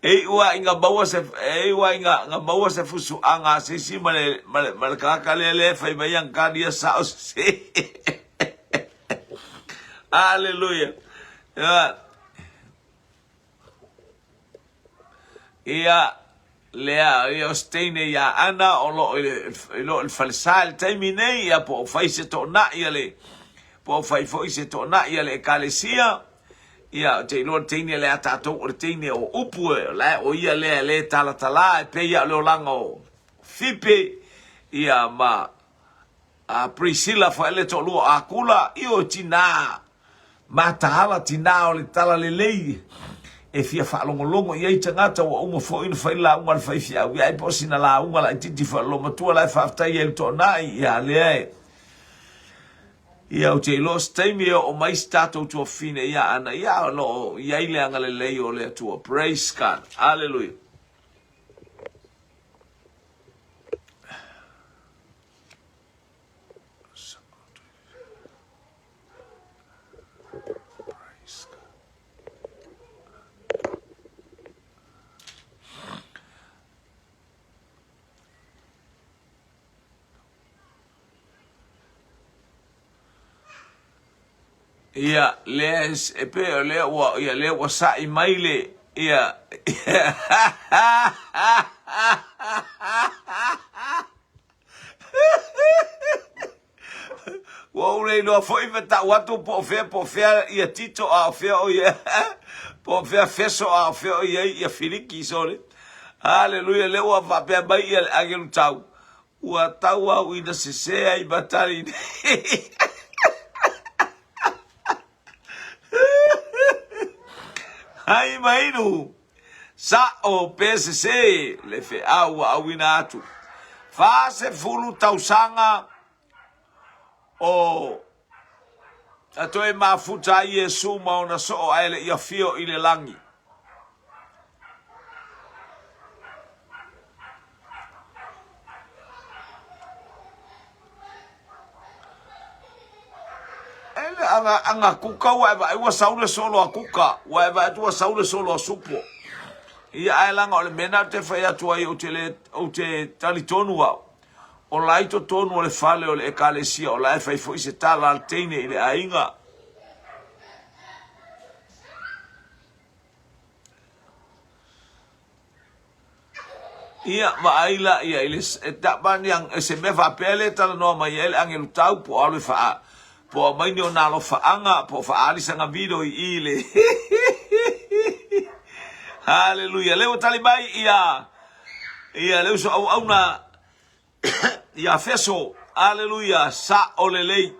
e iu a ina maua se e iu a ina na maua se fusuaga a se isi ma le ma le ma le tagata lea lea e fai mai ana tali ia sa'o sese. Aleluia. Ia, lea, ia o se teine ia Ana o lo o i le, i lo o i le falesa i le taimi nei, ia po o fai se toonai a le, po o fai foi se toonai a le ekalesia, ia, ou te iloa le teine lea a tatou o le teine o upu e, o la e o ia lea e le talatala e pei lava o le olaga o Fipe, ia ma a Priscilla foi le toalua o Akula, ioe tinā mataala, tinā o le talalelei e fia faalogologo i ai tagata ua uma foi ona fai le lauga a le faifeau ia ai po o sina lauga laitiiti foi a le loomatua la e faafetai ai i le toonai ia lea e. Ia, ou te iloa o se taimi e oo mai si tatou tuafafine ia Ana, ia, o lo o i ai le agalelei o le Atua. Praise God. Hallelujah. Praise God. Ia, lea e pei o lea ua, ia, lea ua sa'i mai le, ia, Ua ou le iloa foi pe tau atu po o fea, po o fea ia Tito a o fea o ia, po o fea Feso a o fea o i ai ia Filiki, sole. Haleluia, lea ua faapea mai ia le agelu tau, ua tau au ina sese ai ma tali nei. Ai mainu, sa'o pe sese le feau ua auina atu. 40 tausaga o a toe mafuta ai Iesu ma ona soo ae le i afio i le lagi. E le aga, aga kuka ua e vaai ua sau le solo a kuka, ua e vaai atu ua sau le solo a supo. Ia ae laga o le mea lena ou te fai atu ai ou te le, ou te talitonu au, o la i totonu o le fale o le Ekalesia o la e fai foi se tala a le teine i le aiga. Ia, vaai la ia i le, e e se mea faapea lea e talanoa mai ai le agelu tau, po o alu e faa, po o aumai ni ona alofaaga, po o faaali sana video i i le Haleluia. Lea ua tali mai ia, ia le uso auauna ia Feso. Haleluia. Sa'o lelei.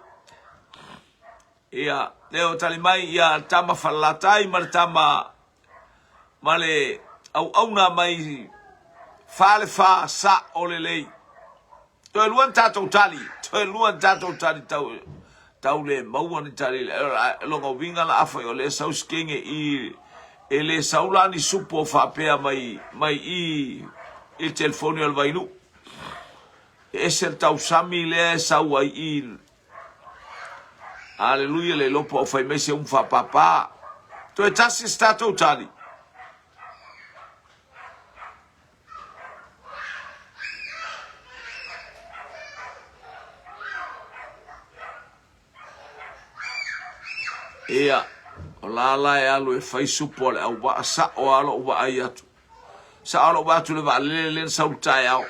Ia, lea ua tali mai ia tama Falelatai ma le tama ma le auauna mai Falefa sa'o lelei. Toe lua ni tatou tali, toe lua ni tatou tali tau, tau le maua ni tali. Lona uiga la afai o lea sau se kenge i, e le sau la ni supo faapea mai, mai i, i le telefoni o le Vainuu. E ese le tausami lea e sau ai i, Aleluia, le iloa po o fai mai se umu faapapa. Toe tasi se tatou tali. Ia, o la la e alu e fai supo a le auvaa, sa'o lava lou vaai atu. Sa'o lou vaai atu i le vaalele lea na sau i le taeao.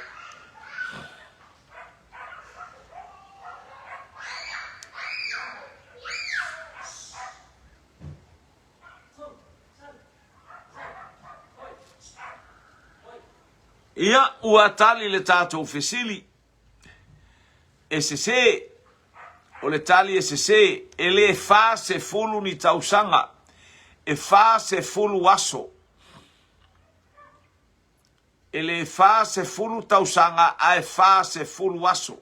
Ia, ua tali le tatou fesili. E sese. O le tali e sese. E le 40 ni tausaga. E 40 aso. E le 40 tausaga ae 40 aso.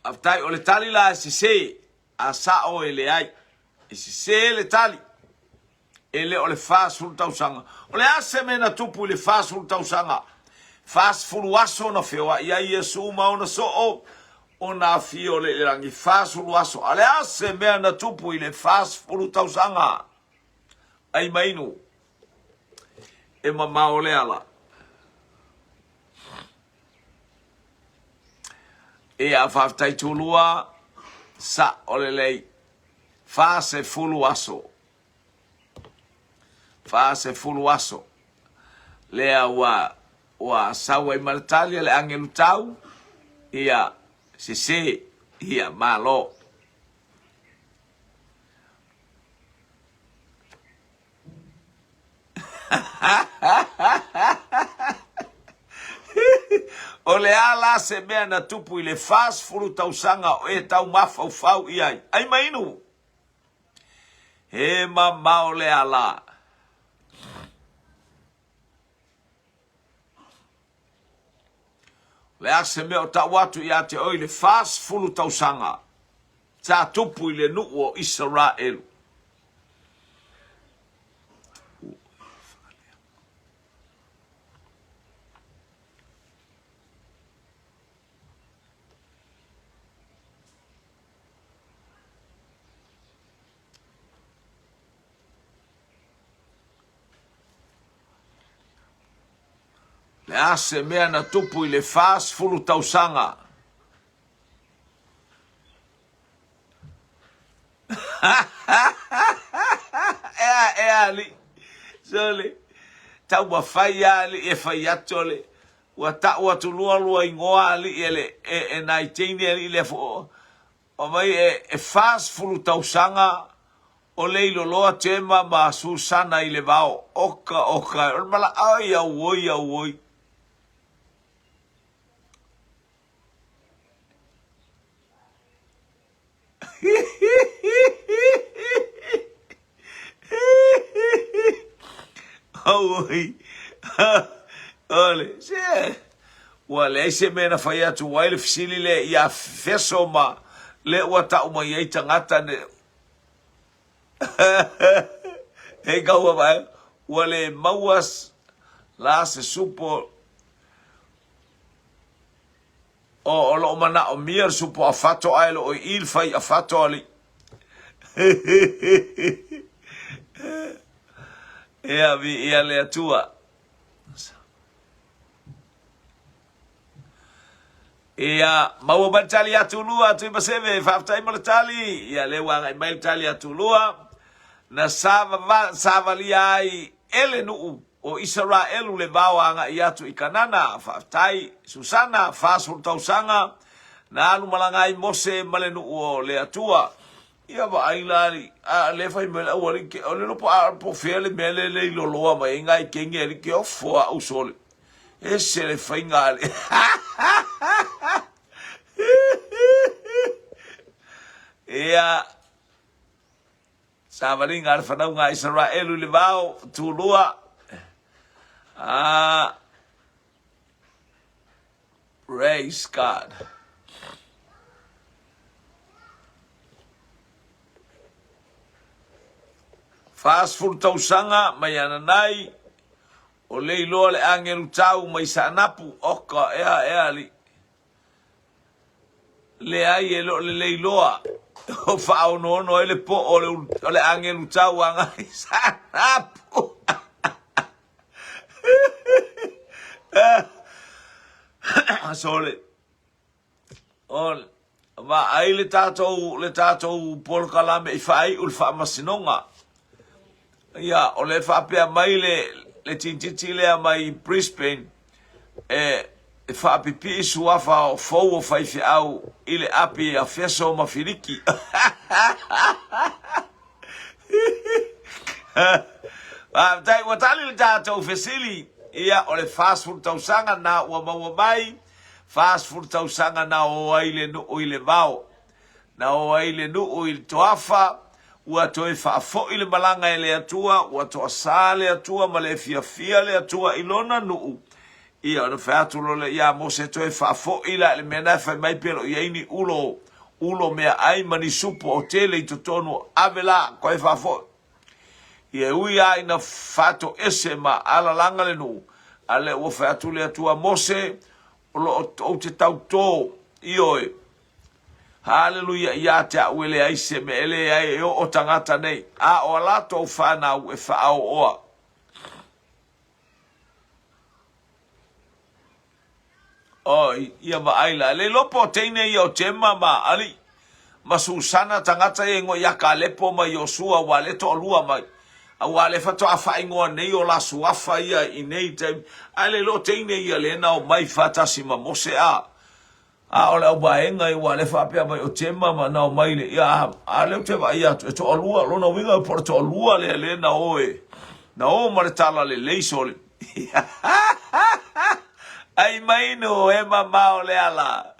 Faafetai, o le tali la e sese, a sao e leai. E sese le tali. E le o le 40 tausaga. O le a se mea na tupu i le 40 tausaga? 40 aso na feoai ai Iesu ma ona soo ona afio le i le lagi. 40 aso. A le a se mea na tupu i le 40 tausaga? Ai mainu. E mamao le ala. Ia, faafetai Tulua, sa'o lelei. 40 aso. 40 aso. Lea ua, ua sau ai ma le tali a le agelu tau, ia, sese, ia, malo. O le a la se mea na tupu i le 40 tausaga o e tau mafaufau i ai? Ai mainu! He mamao le ala. Le a se mea o tau atu ia te oe i le 40 tausaga sa tupu i le nuu o Isaraelu. Le a se mea na tupu i le 40 tausaga? Ea, ea, alii. Sole, taumafai lava alii e fai atu ole. Ua tau atu lua lua igoa alii e, le, e, e nai teine alii le fo. Fai mai e 40 tausaga o leiloloa Tema ma Susana i le vao. Oka, oka, o le mala, ai, auoi, auoi. Auoi. Ole, se, ua leai se mea na fai atu ai le fesili lea ia Feso ma le ua tau mai ai tagata ne. Hei kaua vae, ua le maua la se supo o, o loo manaomia le supo a fato ae loo i i le fai a fato alii. Ea viia le Atua. Ia, maua mai le tali ia Tulua, Tuimaseve, faafetai mo le tali. Ia, lea ua agai mai le tali a Tulua. Na savalia ai e le nuu o Isaraelu le vao agai atu i Kanana. Faafetai, Susana, 40 tausaga, na alu malaga ai Mose ma le nuu o le Atua. Ia vaai la, a le fai mai le aualii ke, o le lopo a po fea le mea le le iloloa mai ai ngai kenge ali ke ofo a usole. Ese le faiga ale. Ia, savaliga a le fanauga a Isaraelu i le vao, tulua. Ah, praise God. 40 tausaga mai ananai, o leiloa le agelu tau mai Saanapu, oka ea ea alii. Leai e le o lelei loa o faaonoono ai le poo o le, o le agelu tau agai Saanapu. Sole. O vaai le tatou le tatou polokalame i faaiu le faamasinoga. Ia, o le faapea mai le le tintiti lea mai Brisbane e e faapipii suafa o fou o faifeau i le api a Feso ma Filiki. Faafetai ua tali le tatou fesili. Ia, o le 40 tausaga na ua maua mai 40 tausaga na o ai le nuu i le vao, na o ai le nuu i le toafa, ua toe faafoi le malaga e le Atua, ua toasā le Atua ma le fiafia le Atua i lona nuu. Ia, ona fai atu loa lea ia Mose, toe faafoi la i le mea na e fai mai pe lo i ai ni ulo, ulo meaai ma ni supo o tele i totonu, ave la, koe faafoi. Ia e ui lava ina faatoese ma alalaga le nuu, a lea ua fai atu le Atua Mose, o lo o ou te tautō, ioe. Haleluia, ia te au e leai se mea e leai e oo tagata nei, a o a latou fanau e faaoooa. Oi, ia vaai la. Le iloa po o teine ia o Jema ma alii ma Susana tagata ia ingoa ia Kalepo ma Iosua ua le toalua mai. Aua le faatoa faaigoa nei o la suafa ia i nei taimi. Ae le iloa o teine ia le na omai faatasi ma Mose a. A o le auvaega ia ua le faapea mai o Jema ma na omai le ia a le ou te vaai atu e toalua lona uiga po o le toalua lea le na o e na o ma le tala lelei sole. Ai mai no e mamao le ala.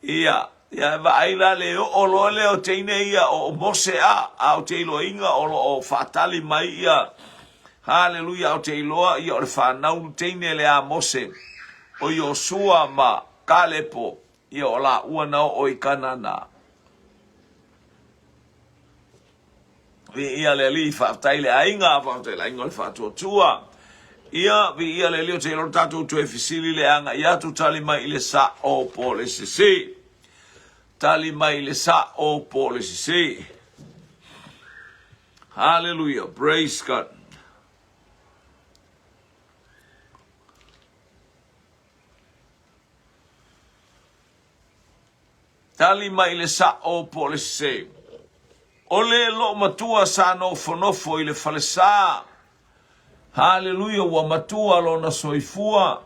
Ia. Ia, e vaai la le oo loa lea o teine ia o Mose a, a ou te iloaina o lo o faatali mai ia, haleluia, ou te iloa ia o le fanau teine lea a Mose, o Iosua ma Kalepo, ia o laua na oo i Kanana. Viia le Alii, faafetai le aiga, faafetai le aiga o le faatuatua. Ia, viia le Alii, ou te iloa le tatou toe fesili le agai atu, tali mai i le sa'o po o le sese. Tali mai i le sa'o po o le sese. Hallelujah, praise God. Tali mai i le sa'o po o le sese. O le loomatua sa nofonofo i le falesa. Haleluia, ua matua lona soifua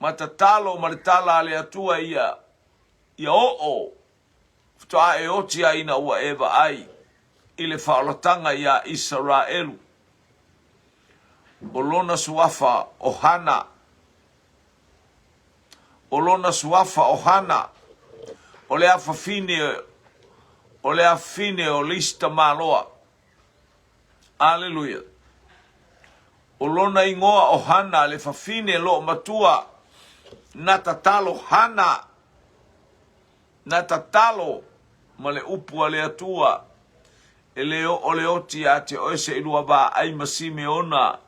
ma tatalo ma le tala a le Atua ia, ia oo, faatoa e oti ai ina ua e vaai i le faaolataga iā Isaraelu. O lona suafa o Hana. O lona suafa o Hana, o le afafine, o le afafine o le isi tamaloa. Aleluia. O lona igoa o Hana, le fafine loomatua, na tatalo Hana, na tatalo ma le upu a le Atua, e le oo le oti ia te oe seilua vaai ma Simeona,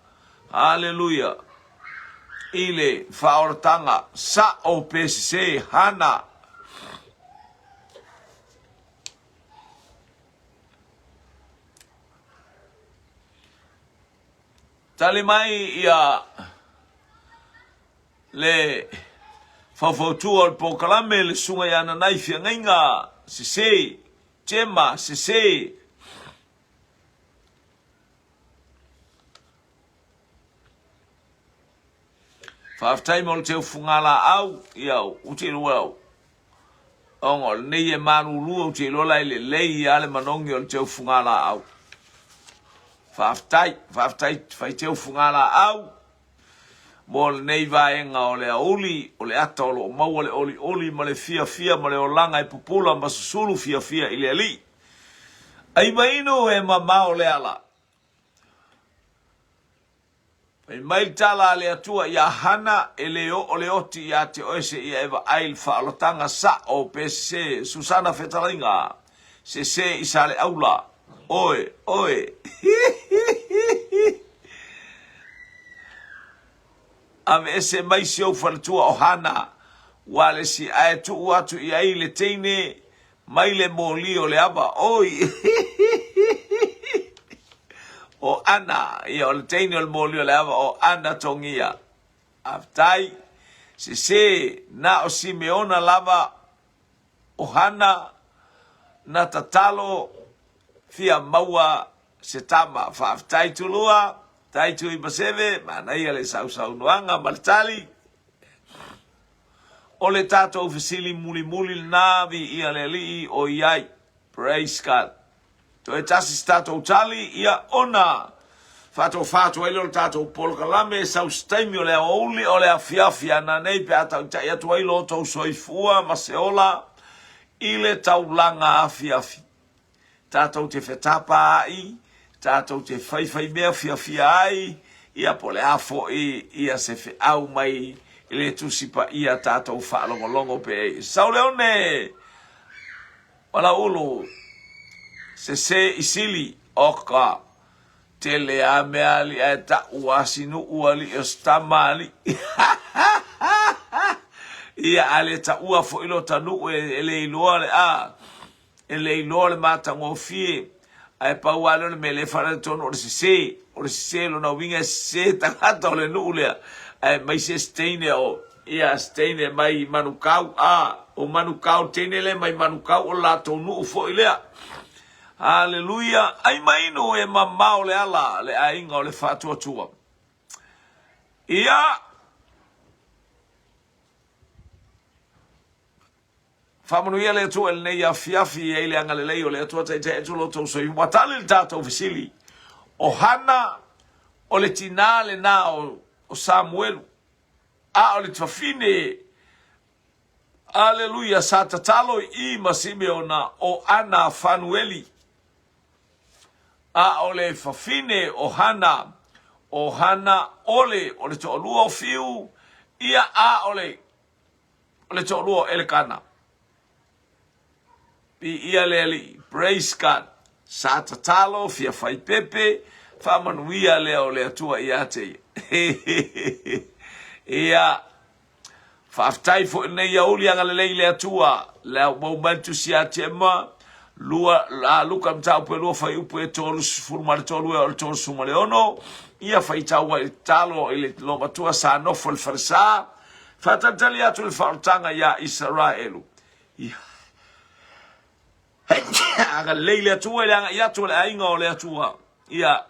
haleluia, i le faaolataga, sa'o pe sese, Hana. Tali mai ia le faufautua o le polokalame, le susuga ia Nanai Fiagaiga, sese, Jema, sese. Faafetai mo le teu fugalaau, ia, ou te iloa au, ona o lenei e malulu, ou te iloa la e lelei lava le manogi o le teu fugalaau. Faafetai, faafetai fai teu fugalaau. Mo lenei vaega o le aoauli, o le ata o lo o maua le olioli ma le fiafia ma le olaga e pupula ma susulu fiafia i le Alii. Aimainu e mamao le ala. Fai mai le tala a le Atua iā Hana, e le oo le oti iā te oe seia e vaai i le faaolataga sa'o pe sese. Susana Fetalaiga, sese i Saleaula. Oe, oe. Aveese mai si ou faletua o Hana, ua le isi ae tuu atu i ai le teine mai le moli o le ava. Oi! O Ana, ia o le teine o le moli o le ava o Ana Togia. Faafetai. Sese, na o Simeona lava o Hana na tatalo fia maua se tama. Faafetai Tulua, faafetai Tuimaseve, manaia le sausaunoaga ma le tali. O le tatou fesili mulimuli lena, viia le Alii o i ai. Praise God. Toe tasi se tatou tali, ia ona faatofa atu ai lea o le tatou polokalame, sau se taimi o le aoauli o le afiafi ana nei pe a taitai atu ai lo outou soifua ma se ola i le taulaga afiafi. Tatou te fetapa ai, tatou te faifaimea fiafia ai, ia po o le a foi ia se feau mai i le Tusi Paia tatou faalogologo pe sau le one Palaulu, sese i sili, oka, tele a mea alii ae ta'u a sinu'u alii o se tama alii. Ia a le ta'ua fo'i lota nu'u e le iloa le a, e le iloa le matagofie, ae pau a lea o le mea lea e faaletonu o le sese, o le sese lona uiga e sese tagata o le nu'u lea, aemaise se teine o Ia, se teine mai Manukau, a, o Manukau, le teine lea mai Manukau, o le latou nuu foi lea. Haleluia! Ai mainu e mamao le ala, le aiga o le faatuatua. Ia, faamanuia le Atua i lenei afiafi, e i ai le agalelei o le Atua, taitai atu lo outou soifua. Ua tali le tatou fesili, o Hana, o le tinā lenā o Samuelu. A o le fafine Aleluia! Sa tatalo i i ma Simeona o Ana Fanueli, a o le fafine o Hana, o Hana ʻole o le toalua o Fiu, ia a o le, o le toalua o Elekana. Viia le Alii. Praise God. Sa tatalo, fia fai pepe, faamanuia lea o le Atua ia te ia. Ia, faafetai foi lenei aoauli agalelei i le Atua. Le au mau mai le tusi ia Tiema, lua, a Luka mataupu e lua fuaiupu e 33 e o le 36, ia faitau ai i le tatalo i le lomatua sa nofo i le falesa, faatalitali atu le faaolataga ia Isaraelu. Ia agalelei le Atua i le agai atu o le aiga o le Atua. Ia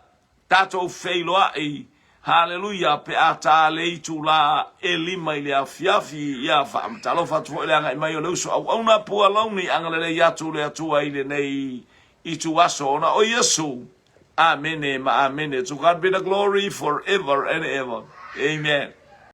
tatou feiloai, haleluia, pe a ta le itulā e lima i le afiafi. Ia faatalofa atu foi i le agai mai o le uso auauna Pualauni, agalelei atu le Atua i lenei ituaso ona o Iesu. Amene ma amene. To God be the glory forever and ever. Amen.